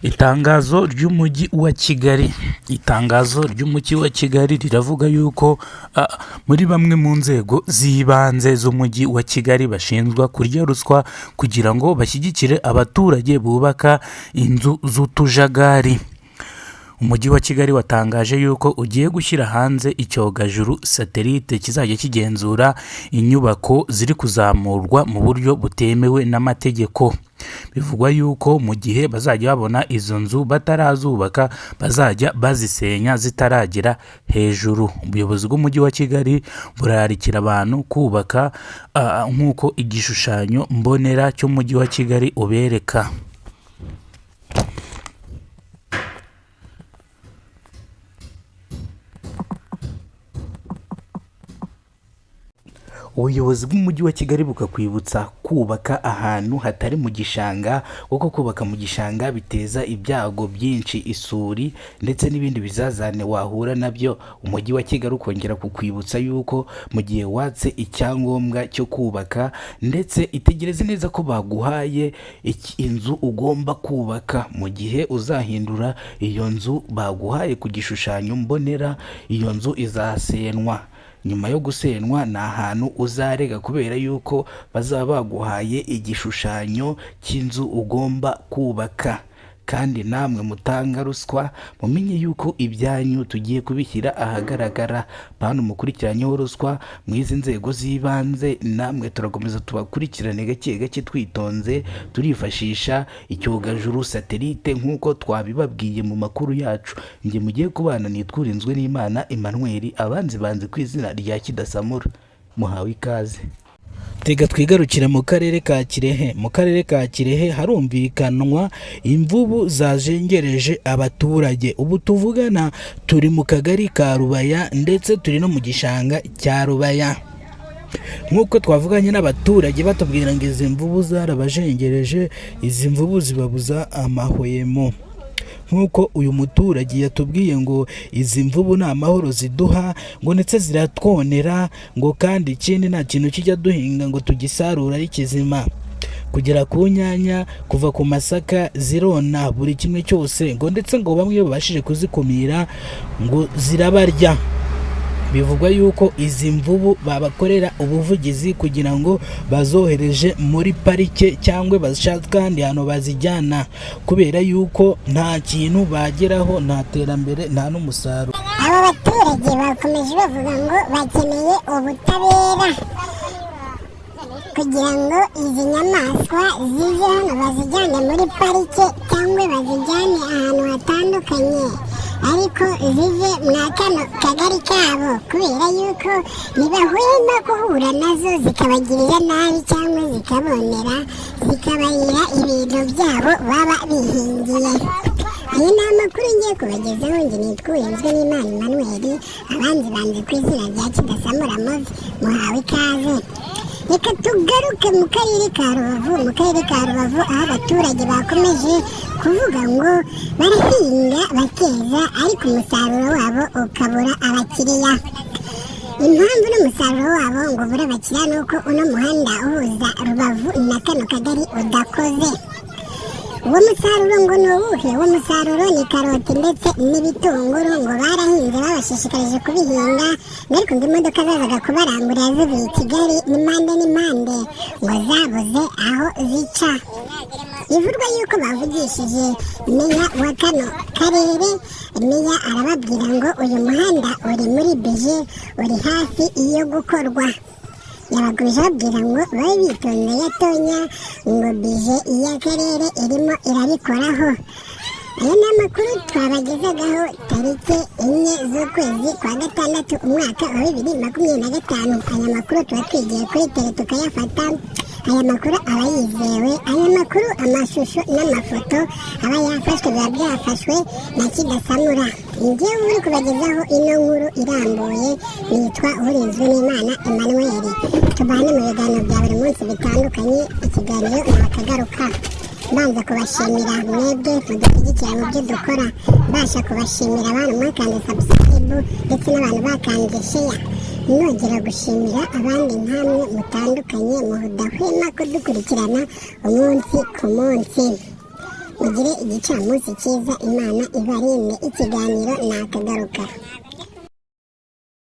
Itangazo ry'Umujyi wa Kigali. Itangazo ry'Umujyi wa Kigali riravuga yuko muri bamwe mu nzego z'ibanze z'Umujyi wa Kigali bashinjwa kurya ruswa kugira ngo bashyigikire abaturage bubaka inzu z'utujagari. Umujyi wa Kigali watangaje yuko ugiye gushyira hanze icyogajuru satellite kizajya kigenzura inyubako ziri kuzamurwa mu buryo butemewe n'amategeko. Bivugwa yuko mu gihe bazajya babona izo nzu batarazubaka, bazajya bazisenya zitaragera hejuru. Ubuyobozi bw'Umujyi wa Kigali burarikira abantu kubaka nk'uko igishushanyo mbonera cy'Umujyi wa Kigali ubereka. Ubuyobozi bw'Umujyi wa Kigali bukakwibutsa kubaka ahantu hatari mu gishanga, kuko kubaka mu gishanga biteza ibyago byinshi, isuri ndetse n'ibindi bizazane wahura nabyo. Umujyi wa Kigali ukongera kukwibutsa yuko mu gihe watse icyangombwa cyo kubaka, ndetse itegereze neza ko baguhaye inzu ugomba kubaka. Mu gihe uzahindura iyo nzu baguhaye ku gishushanyo mbonera, iyo nzu izasenwa. Nyuma yo gusenwa ni ahantu uzarega, kubera yuko bazaba baguhaye igishushanyo cy'inzu ugomba kubaka. Kandi namwe mutanga ruswa, mumenye yuko ibyanyu tugiye kubishyira ahagaragara. Bantu mukurikiranyeho ruswa mu izi nzego z'ibanze, namwe turakomeza tubakurikirane gake gake twitonze, turifashisha icyogajuru satellite nk'uko twabibabwiye mu makuru yacu. Njye mugiye kubana nitwa Urinzwe n'Imana Emmanuel, abanzi banzi ku izina rya Kidasamura. Muhawe ikaze. Tega twigarukire mu karere ka Kirehe. Mu karere ka Kirehe harumvikanwa imvubu zajengereje abaturage. Ubu tuvugana turi mu kagari ka Rubaya, ndetse turi no mu gishanga cya Rubaya. Nk'uko twavuganye n'abaturage batubwira ngo izi mvubu zarabajengereje, izi mvubu zibabuza amahwemo. Nk'uko uyu muturage yatubwiye ngo izi mvubu nta mahoro ziduha, ngo ndetse ziratwonera, ngo kandi ikindi nta kintu kijya duhinga ngo tugisarure ari kizima. Kugera ku nyanya, kuva ku masaka, zirona buri kimwe cyose, ngo ndetse ngo bamwe iyo babashije kuzikumira ngo zirabarya. Bivugwa yuko izi mvubu babakorera ubuvugizi kugira ngo bazohereje muri parike cyangwa bashake ahandi hantu bazijyana, kubera yuko nta kintu bageraho, nta terambere, nta n'umusaruro. Abo baturage bakomeje bavuga ngo bakeneye ubutabera kugira ngo izi nyamaswa zive hano bazijyane muri parike cyangwa bazijyane ahantu hatandukanye, ariko zive mwa kano kagari kabo, kubera yuko ntibahwema guhura nazo zikabagirira nabi cyangwa zikabonera, zikabarira ibintu byabo baba bihingiye. Aya ni amakuru ngiye kubagezaho. Njye nitwa Urinzwe n'Imana Emmanuel, abanzi banzi ku izina rya Kidasamura Movi. Muhawe ikaze. Reka tugaruke mu karere ka Rubavu. Mu karere ka Rubavu, aho abaturage bakomeje kuvuga ngo barahinga bakeza, ariko umusaruro wabo ukabura abakiriya. Impamvu n'umusaruro wabo ngo ubure abakiriya ni uko uno muhanda uhuza Rubavu na kano kagari udakoze. Uwo musaruro ngo ni uwuhe? Uwo musaruro ni karoti ndetse n'ibitunguru. Ngo barahinze, babashishikarije kubihinga, ariko ngo imodoka zazaga kubarangurira zivuye i Kigali n'impande n'impande ngo zabuze aho zica. Bivugwa yuko bavugishije meya wa kano karere, meya arababwira ngo uyu muhanda uri muri bije, uri hafi yo gukorwa. Yabagurije ababwira ngo babe bitonze gatonya, ngo bije y'akarere irimo irabikoraho. Aya ni amakuru twabagezagaho tariki 4 z'ukwezi kwa gatandatu, umwaka wa 2025. Aya makuru tuba twigiye kuri tele tukayafata. Aya makuru aba yizewe. Aya makuru, amashusho n'amafoto aba yafashwe, biba byafashwe na Kidasamura. Njyewe uri kubagezaho ino nkuru irambuye nitwa Urinzwe n'Imana Emmanuel. Tubane mu biganiro bya buri munsi bitandukanye. Ikiganiro ni Akagaruka. Mbanza kubashimira mwebwe mudushyigikira mu byo dukora, mbasha kubashimira abantu mwakanze subscribe ndetse n'abantu bakanze share, nongera gushimira abandi nkamwe mutandukanye mudahwema kudukurikirana umunsi ku munsi. Mugire igicamunsi cyiza, Imana ibarinde. Ikiganiro nakagaruka.